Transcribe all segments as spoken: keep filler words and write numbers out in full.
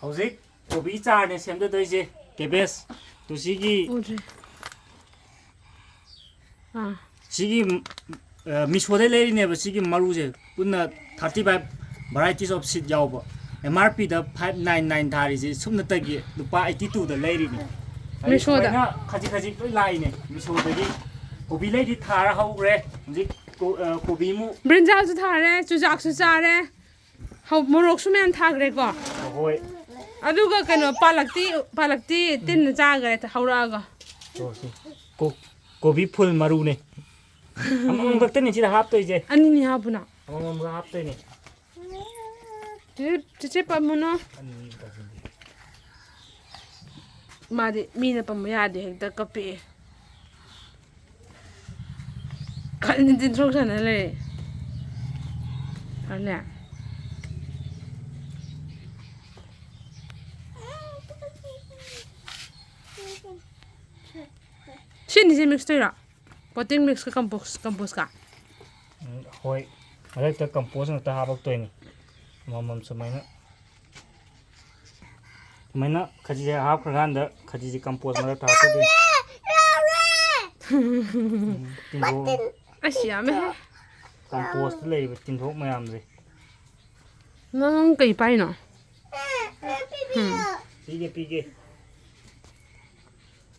ꯍꯧꯖꯤꯛ ꯀꯣꯕꯤ ꯆꯥꯔꯅꯦ ꯁꯦꯝꯖꯗꯣꯏꯁꯦ꯫ Cabbage. Two ꯁꯤꯒꯤ ꯎꯗ꯭ꯔꯦ꯫ ꯑꯥ꯫ ꯁꯤꯒꯤ ꯃꯤꯁꯣꯗꯩ ꯂꯩꯔꯤꯅꯦꯕ ꯁꯤꯒꯤ ꯃꯔꯨꯁꯦ꯫ ꯄꯨꯟꯅ thirty five varieties of seed ꯌꯥꯎꯕ꯫ ꯑꯦꯝ ꯑꯥꯔ ꯄꯤꯗ five nine nine ꯊꯥꯔꯤꯁꯦ ꯁꯨꯞꯅꯇꯒꯤ ꯂꯨꯄꯥ eighty twoꯗ ꯂꯩꯔꯤꯅꯦ꯫ ꯍꯥꯏꯗꯤ ꯃꯤꯁꯣꯗ꯫ ꯁꯨꯃꯥꯏꯅ ꯈꯖꯤꯛ ꯈꯖꯤꯛ ꯂꯣꯏ ꯂꯥꯛꯏꯅꯦ ꯃꯤꯁꯣꯗꯒꯤ꯫ ꯀꯣꯕꯤ ꯂꯩꯗꯤ ꯊꯥꯔ ꯍꯧꯈ꯭ꯔꯦ꯫ ꯍꯧꯖꯤꯛ ꯀꯣ- ꯑ, ꯀꯣꯕꯤꯃꯨꯛ꯫ ꯕ꯭ꯔꯤꯟꯖꯥꯜꯁꯨ ꯊꯥꯔꯦ, ꯆꯨꯖꯥꯛꯁꯨ ꯆꯥꯔꯦ, ꯍꯧ- ꯃꯣꯔꯣꯛꯁꯨ ꯃꯌꯥꯝ ꯊꯥꯈ꯭ꯔꯦꯀꯣ꯫ ꯍꯣꯏ꯫ ꯑꯗꯨꯒ ꯀꯩꯅꯣ ꯄꯥꯂꯛꯇꯤ, ꯄꯥꯂꯛꯇꯤ ꯇꯤꯟꯅ ꯆꯥꯈ꯭ꯔꯦ ꯍꯧꯔꯛꯑꯒ꯫ ꯇꯣꯛꯁꯤ꯫ ꯀꯣ- ꯀꯣꯕꯤ ꯐꯨꯜ ꯃꯔꯨꯅꯦ꯫ ꯑꯃꯃꯝ ꯈꯛꯇꯅꯤ ꯁꯤꯗ ꯍꯥꯞꯇꯣꯏꯁꯦ꯫ ꯑꯅꯤꯅꯤ ꯍꯥꯞꯄꯨꯅ꯫ ꯑꯃꯃꯝꯒ ꯍꯥꯞꯇꯣꯏꯅꯦ꯫ ꯆꯦ- ꯆꯦꯆꯦ ꯄꯝꯃꯨꯅꯣ꯫ ꯑꯅꯤ ꯇꯧꯁꯤꯟꯗꯦ꯫ ꯃꯥꯗꯤ ꯃꯤꯅ ꯄꯝꯕ ꯌꯥꯗꯦ, ꯍꯦꯛꯇ ꯀꯞꯄꯛꯑꯦ꯫ ꯈꯠꯅꯤ ꯇꯤꯟꯊ꯭ꯔꯣꯛ ꯁꯥꯟꯅ ꯂꯩꯔꯦ꯫ ꯑꯅꯦ꯫ ꯁꯤꯅꯤꯁꯦ ꯃꯤꯛꯁ ꯇꯧꯔꯤꯔꯣ? ꯄꯣꯇꯤꯡ ꯃꯤꯛꯁꯀ ꯀꯝꯄꯣꯁ ꯀꯝꯄꯣꯁꯀ꯫ ꯎꯝ, ꯍꯣꯏ꯫ ꯃꯔꯛꯇ ꯀꯝꯄꯣꯁ ꯉꯥꯛꯇ ꯍꯥꯞꯄꯛꯇꯣꯏꯅꯤ꯫ ꯑꯃꯃꯝ ꯁꯨꯃꯥꯏꯅ꯫ ꯁꯨꯃꯥꯏꯅ ꯈꯖꯤꯛꯁꯦ ꯍꯥꯞꯈ꯭ꯔꯀꯥꯟꯗ ꯈꯖꯤꯛꯁꯦ ꯀꯝꯄꯣꯁ ꯃꯔꯛꯇ ꯍꯥꯞꯄꯛꯇꯣꯏꯅꯤ꯫ ꯎꯝ, ꯇꯤꯟꯊ꯭ꯔꯣꯛ꯫ ꯑꯁ ꯌꯥꯝꯃꯦꯍꯦ꯫ ꯀꯝꯄꯣꯁꯇ ꯂꯩꯔꯤꯕ ꯇꯤꯟꯊ꯭ꯔꯣꯛ ꯃꯌꯥꯝꯁꯦ꯫ ꯅꯪ ꯀꯩ ꯄꯥꯏꯅꯣ? ꯄꯤꯒꯦ ꯄꯤꯒꯦ꯫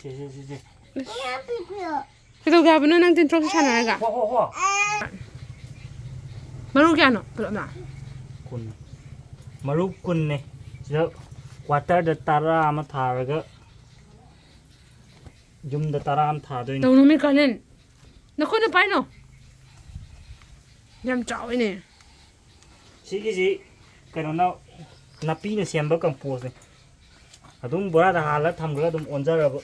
ꯁꯦ ꯁꯦ ꯁꯦ ꯁꯦ꯫ ꯀꯩꯗꯧꯒꯦ ꯍꯥꯏꯕꯅꯣ ꯅꯪ ꯇꯤꯟꯊ꯭ꯔꯣꯛꯁꯦ ꯁꯥꯟꯅꯔꯒ? ꯍꯣ ꯍꯣ ꯍꯣ꯫ ꯃꯔꯨ ꯀꯌꯥꯅꯣ ꯄꯨꯂꯞꯅ? ꯀꯨꯟ꯫ ꯃꯔꯨ ꯀꯨꯟꯅꯦ꯫ ꯁꯤꯗ ꯀ꯭ꯋꯥꯇꯔꯗ ꯇꯔꯥ ꯑꯃ ꯊꯥꯔꯒ ꯌꯨꯝꯗ ꯇꯔꯥ ꯑꯃ ꯊꯥꯗꯣꯏꯅꯤ꯫ ꯇꯧꯅꯨꯃꯤ ꯀꯥꯂꯦꯟ꯫ ꯅꯈꯨꯠꯅ ꯄꯥꯏꯅꯣ꯫ ꯌꯥꯝ ꯆꯥꯎꯋꯤꯅꯦ꯫ ꯁꯤꯒꯤꯁꯤ ꯀꯩꯅꯣꯅ ꯅꯥꯄꯤꯅ ꯁꯦꯝꯕ ꯀꯝꯄꯣꯁꯅꯤ꯫ ꯑꯗꯨꯝ ꯕꯣꯔꯥꯗ ꯍꯥꯜꯂ ꯊꯝꯈ꯭ꯔꯒ ꯑꯗꯨꯝ ꯑꯣꯟꯖꯔꯕ꯫